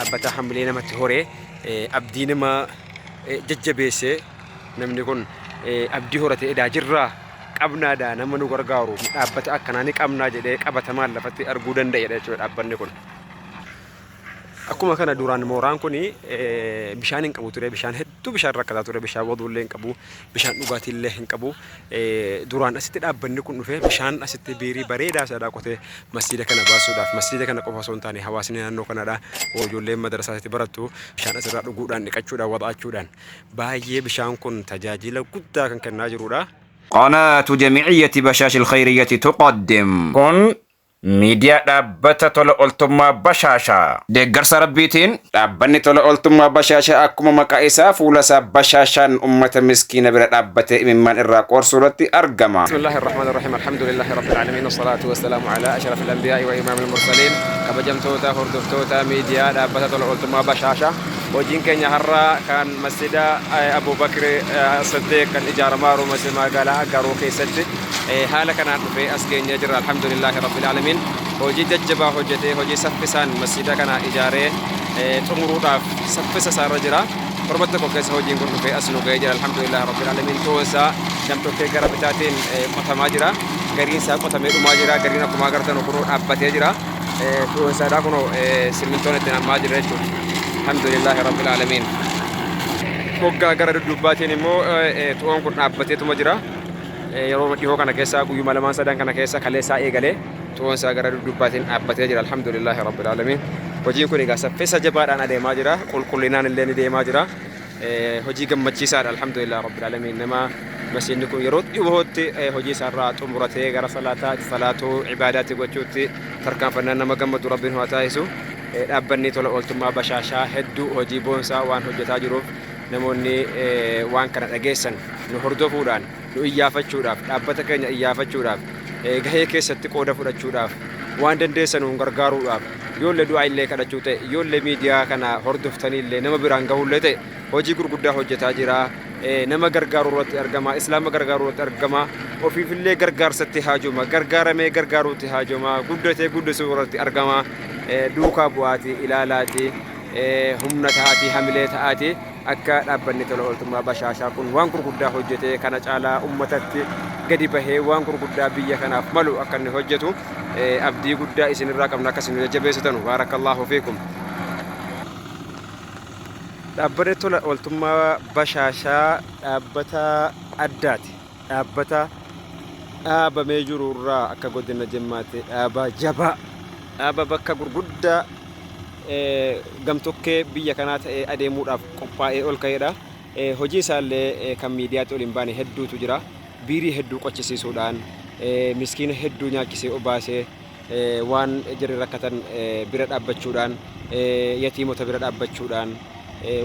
Dhaabbata hamilee namatti horee, abdii nama jajjabeessee, namni kun abdii horatee edaa jirraa qabnaadha, nama nu gargaaru dhaabbata akkanaa ni qabnaa jedhee qabatamaan lafatti arguu danda'edha jechuudha dhaabbanni kun. Akkuma kana duraan mooraan kun bishaan hin qabu ture, bishaan hedduu bishaan rakkataa ture, bishaan waduullee hin qabu, bishaan dhugaatiillee hin qabu. Duraan asitti dhaabbanni kun dhufee bishaan asitti biirii bareedaa isaadhaa qotee masjiida kana baasuudhaaf, masjiida kana qofa osoo hin taane hawaasni naannoo kanaadha, ijoolleen madarasaa asitti barattu bishaan asirraa dhuguudhaan, dhiqachuudhaan, wada'achuudhaan baay'ee bishaan kun tajaajila guddaa kan kennaa jirudha. قناة جمعية بشاش الخيرية تقدم. Kun miidiyaa dhaabbata tola ooltummaa Bashaashaa. Deeggarsa Rabbiitiin dhaabbanni tola ooltummaa Bashaashaa akkuma maqaa isaa fuula isaa bashaashaan ummata miskiina bira dhaabbatee imimmaan irraa qoorsuu irratti argama. بسم الله الرحمن الرحيم، الحمد لله رب العالمين، والصلاة والسلام على أشرف الأنبياء وإمام المرسلين. Kabajamtoota hordoftoota miidiyaa dhaabbata tola ooltummaa Bashaasha, hojiin keenya har'a kan masjida Abu Bakr Siddiq kan ijaaramaa jiru masjida magaalaa Aggaaroo keessatti haala kanaan dhufee as geenyee jirra. الحمد لله رب العالمين. Hojii jajjabaa hojjetee, hojii saffisaan masjida kana ijaaree xumuruudhaaf saffisa isaarra jira. Torba tokko keessa hojiin kun dhufee as nu ga'ee jira. الحمد لله رب العالمين. To'onsaa namtokkee gara bitaatiin qotamaa jira. Gariin isaa qotamee dhumaa jira. Gariin akkuma agartan kunoo dhaabbatee jira. To'onsaadhaa kunoo simmintoon itti nammaa jira jechuudha. الحمد لله رب العالمين. Moggaa gara dudduubbaatiin immoo to'oon kun dhaabbateetuma jira. Yeroo dhihoo kana keessa, guyyuma lamaan sadan kana keessa kaleessaa eegalee to'oon isaa gara dudduubbaatiin dhaabbatee jira. الحمد لله رب العالمين. Hojiin kun egaa saffisa jabaadhaan adeemaa jira. Qulqullinaan illee ni deemaa jira. Hojii gammachiisaadha. الحمد لله رب العالمين. Nama masjidni kun yeroo dhihootti hojii isaarraa xumuratee gara salaataa salaatuu ibaadaatti gochuutti tarkaanfannaan nama gammadu Rabbiin haa taasisu. Dhaabbanni tola ooltummaa Bashaashaa hedduu hojii boonsaa waan hojjetaa jiruuf, namoonni waan kana dhageessan nu hordofuudhaan, nu iyyaafachuudhaaf, dhaabbata keenya iyyaafachuudhaaf, gahee keessatti qooda fudhachuudhaaf, waan dandeessan nu gargaaruudhaaf, yoollee du'aa illee kadhachuu ta'e, yoollee miidiyaa kana hordoftanii illee nama biraan gahuullee ta'e, hojii gurguddaa hojjetaa jira. Nama gargaaruu irratti argama, islaama gargaaruu irratti argama, ofiifillee gargaarsatti haajoma, gargaaramee gargaaruutti haajoma, guddatee guddisuu irratti argama. Duukaa bu'aatii ilaalaati, humna ta'aatii, hamilee ta'aatii, akka dhaabbanni tola ooltummaa Bashaashaa kun waan gurguddaa hojjetee kana caalaa ummatatti gadi bahee waan gurguddaa biyya kanaaf malu akka inni hojjetu abdii guddaa isinirraa qabna, akka isin jajjabeessitanu. بارك الله فيكم. Dhaabbanni tola ooltummaa Bashaashaa dhaabbata addaati. Dhaabbata dhaabamee jiru irraa akka godina Jimmaatti dhaaba jabaa, dhaaba bakka gurguddaa gamtokkee biyya kanaa ta'ee adeemuudhaaf qophaa'ee ol ka'edha. Hojii isaallee kan miidiyaatti ol hin baane hedduutu jira. Biirii hedduu qochisiisuudhaan, miskiina hedduu nyaachisee obaasee, waan jarri rakkatan bira dhaabbachuudhaan, yatiimota bira dhaabbachuudhaan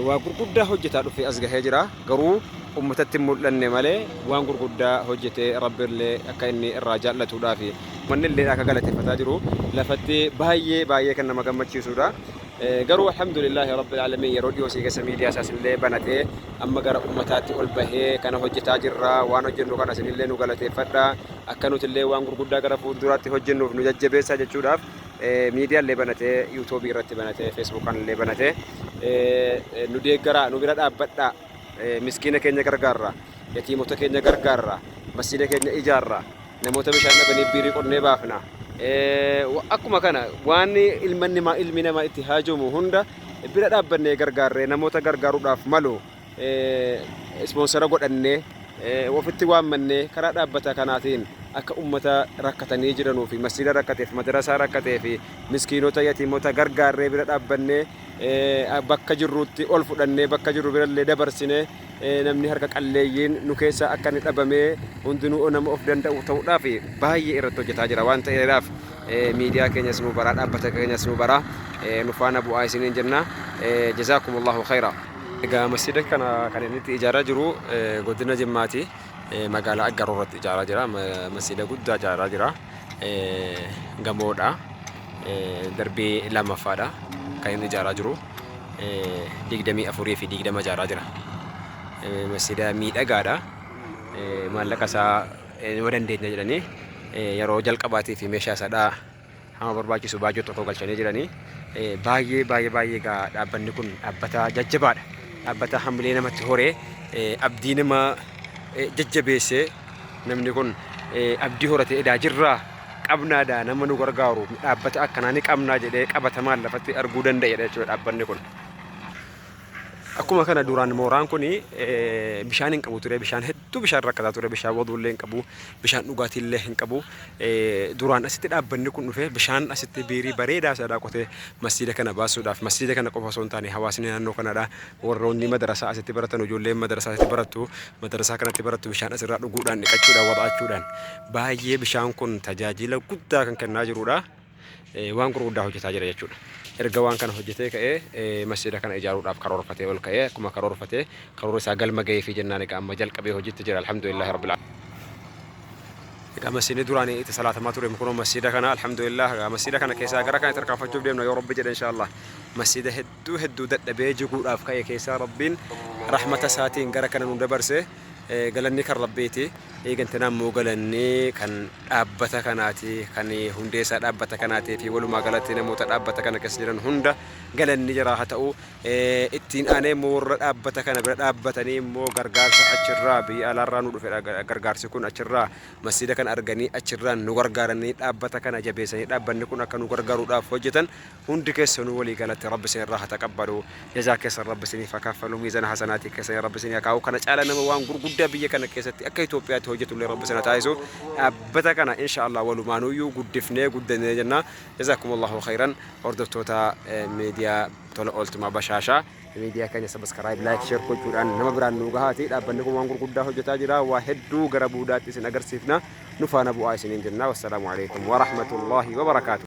waa gurguddaa hojjetaa dhufee as gahee jira. Garuu uummatatti hin mul'anne malee waan gurguddaa hojjetee Rabbiillee akka inni irraa jaallatuudhaaf manni illee akka galateeffataa jiru lafatti baay'ee baay'ee kan nama gammachiisudha. Garuu الحمد لله رب العالمين, yeroo dhiyoo sii keessa miidiyaa isaas illee banatee amma gara ummataatti ol bahee kana hojjetaa jirra, waan hojjennu kana isinillee nu galateeffadha, akka nuti illee waan gurguddaa gara fuulduraatti hojjennuuf nu jajjabeessaa jechuudhaaf miidiyaa illee banatee, yuutuubii irratti banatee, feesbuukaan illee banatee, nu deeggaraa, nu bira dhaabbadhaa, miskiina keenya gargaarra, yatiimota keenya gargaarra, masjiida keenya ijaarra, namoota bishaan dhabaniif biirii qonnee baafna. Akkuma kana waan ilmi namaa itti haajomu hunda bira dhaabbannee gargaarree, namoota gargaaruudhaaf malu ispoonsara godhannee, ofitti waammannee, karaa dhaabbata kanaatiin akka ummata rakkatanii jiranuu fi masjiida rakkateef, madarasaa rakkatee fi miskiinota, yatiimota gargaarree, bira dhaabbannee, bakka jirrutti ol fudhannee, bakka jirru birallee dabarsinee, namni harka qalleeyyiin nu keessa akka inni dhabamee hundinuu nama of danda'u ta'uudhaaf baay'ee irratti hojjetaa jira waan ta'eedhaaf, miidiyaa keenyas nu baraa, dhaabbata keenyas nu baraa, nu faana bu'aa isiniin jenna. جزاكم الله خيرا. Egaa masjiida kana kan inni itti ijaaraa jiru godina Jimmaati. Magaalaa Aggaroo irratti ijaaraa jira. Masjiida guddaa ijaaraa jira. Gamoodha. Darbii lammaffaadha kan inni ijaaraa jiru. 24 fi 20 ijaaraa jira. Masjiida miidhagaadha. Maallaqa isaa yoo dandeenya jedhanii yeroo jalqabaatii fi meeshaa isaadhaa hamma barbaachisu baajoo tokko galchanii jiranii. Baay'ee baay'ee baay'ee egaa dhaabbanni kun dhaabbata jajjabaadha. Dhaabbata hamilee namatti horee abdii nama jajjabeessee namni kun abdii horatee edaa jirraa qabnaadha nama nu gargaaru dhaabbata akkanaa ni qabnaa jedhee qabatamaan lafatti arguu danda'edha jechuudha dhaabbanni kun. Akkuma kana duraan mooraan kun bishaan hin qabu ture, bishaan hedduu bishaan rakkataa ture, bishaan waduullee hin qabu, bishaan dhugaatiillee hin qabu. Duraan asitti dhaabbanni kun dhufee bishaan asitti biirii bareedaa isaadhaa qotee masjiida kana baasuudhaaf, masjiida kana qofa osoo hin taane hawaasni naannoo kanaadha warroonni madarasaa asitti baratan, ijoolleen madarasaa asitti barattu, madarasaa kanatti barattu bishaan asirraa dhuguudhaan, dhiqachuudhaan, wada'achuudhaan baay'ee bishaan kun tajaajila guddaa kan kennaa jirudha. Waan gurguddaa hojjetaa jira jechuudha. Erga waan kana hojjetee ka'ee masjiida kana ijaaruudhaaf karoorfatee ol ka'ee akkuma karoorfatee karoora isaa galma ga'ee fi jennaan egaa amma jalqabee hojiitti jira, alhamdulillahi rabbil aalamiin. Egaa masjiidni duraan itti salaatamaa ture kunoo masjiida kana, alhamdulillah. Egaa masjiida kana keessaa gara kana tarkaanfachuuf deemna yoo Rabbi jedhe, inshallah. Masjiida hedduu hedduu dadhabee jiguudhaaf ka'e keessaa Rabbiin rahmata isaatiin gara kana nu dabarse, galanni kan Rabbiiti. Eegantanaa immoo galanni kan dhaabbata kanaati, kan hundeessaa dhaabbata kanaatii fi walumaa galatti namoota dhaabbata kana keessa jiran hunda galanni jaraa haa ta'u. Ittiin aanee immoo warra dhaabbata kana bira dhaabbatanii immoo gargaarsa achirraa biyya alaarraa nu dhufe, gargaarsi kun achirraa masjiida kana arganii achirraan nu gargaaranii dhaabbata kana jabeessanii dhaabbanni kun akka nu gargaaruudhaaf hojjetan hundi keessanuu walii galatti Rabbi isin irraa haa taqabbalu, jazaa keessan Rabbi isiniif haa kaffalu, miizana hasanaatii keessan Rabbi isinii haa kaa'u. Kana caala nama waan gurguddaa biyya kana keessatti akka Itoophiyaatti hojjetullee Rabbi isin haa taasisu. Dhaabbata kana insha Allah walumaanuyyuu guddifnee guddannee jenna. Jazaakumullahu khayran. Hordoftoota miidiyaa tola ooltumaa Bashaashaa, miidiyaa keenya subscribe, like, share gochuudhaan nama biraan nu gahaati. Dhaabbanni kun waan gurguddaa hojjetaa jira. Waa hedduu gara boodaatti isin agarsiifna, nu faana bu'aa isiniin jenna. Wassalaamu alaikum warahmatullahi wabarakaatu.